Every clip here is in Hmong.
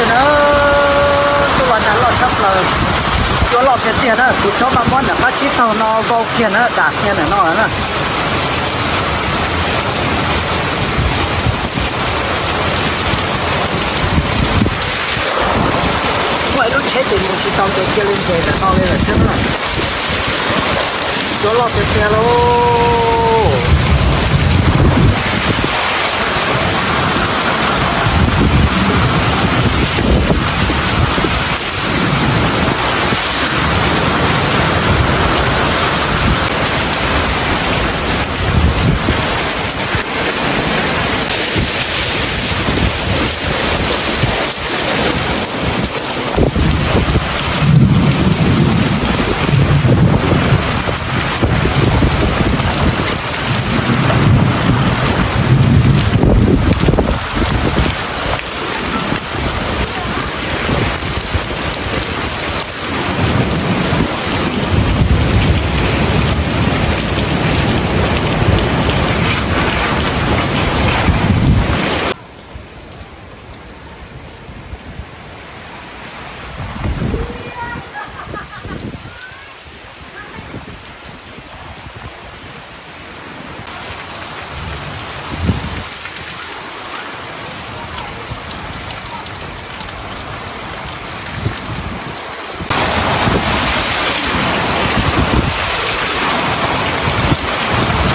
Ntuj los nag loj tshaj plaws, cua loj tiag tiag na, tus tsob maj muab ntawm qab tsib taug no vau kiag na, dam kiag ntawm no na. Muaj ib lub tsheb ces mus tsis tau ces cia li nres ntawm no li lawm thiab na. Cua loj tiag tiag lauj.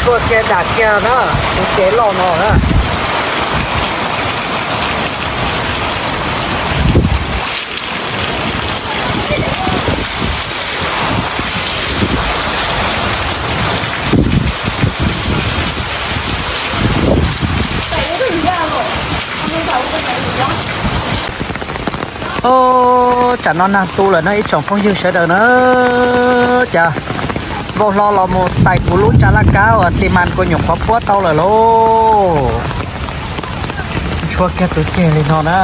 Tshuaj kiag dam kiag na, tus cev loj no na. Ov, tsam no nag tu lawm na ib tsoom phooj ywg sawv daws na. Cas vau hlo los mus tais kuv lub tsa laj kab uas xi mas kuv nyuam qhuav puab tau lawm lauj. Ntshua kiag tus ceg li no na.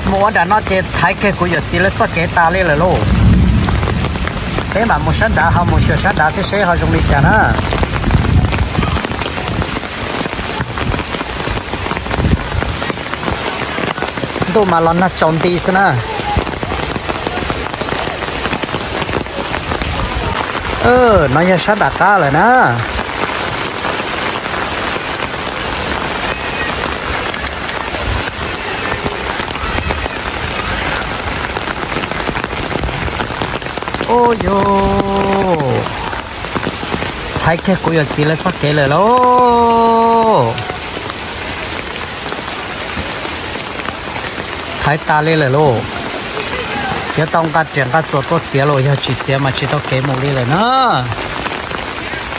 Mus ua nram no ces thaiv kiag kuv yawm txiv lawv txoj kev tas li lawm lauj. Peb mam mus sab nrad, ho mus xyuas sab nrad thiab seb ho zoo li cas na. Ntuj mas los nag tsaus nti xwb na. No yog sab nram qab lawm na. Ub yus, thaiv kiag kuv yawm txiv lawv txoj kev lawm lauj. Thaiv tas li lawm lauj. Yuav tau nqa riam nqa txuas tuaj txiav los yog tsis txiav mas tsis tau kev mus li lawm na.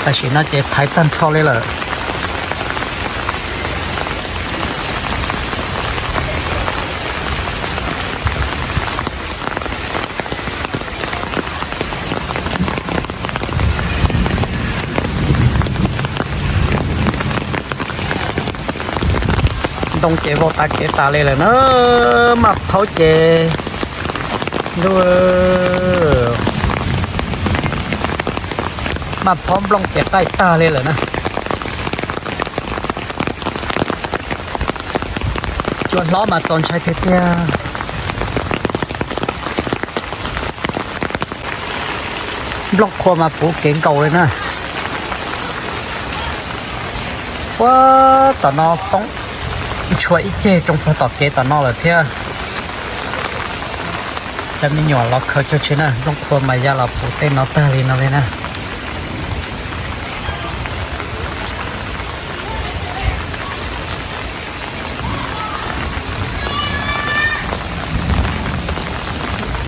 Tam sim no ces thaiv tag nrho li lawm. Ntoo ces vau tas kev tas li lawm na, maj phaub ces, ntuj, maj phaub nplooj ces qaij tag li lawm na. Cua hlob mas txaus ntshai tiag tiag. Nplooj qhuav mas puv kev nkaus li na. Ua, tom no poob ntshua ib ceg rau puag tom kev tom no lawm thiab. Cov me nyuam los khaws cuag tsi na, nplooj qhuav mas ya los puv tej no tag li no li na.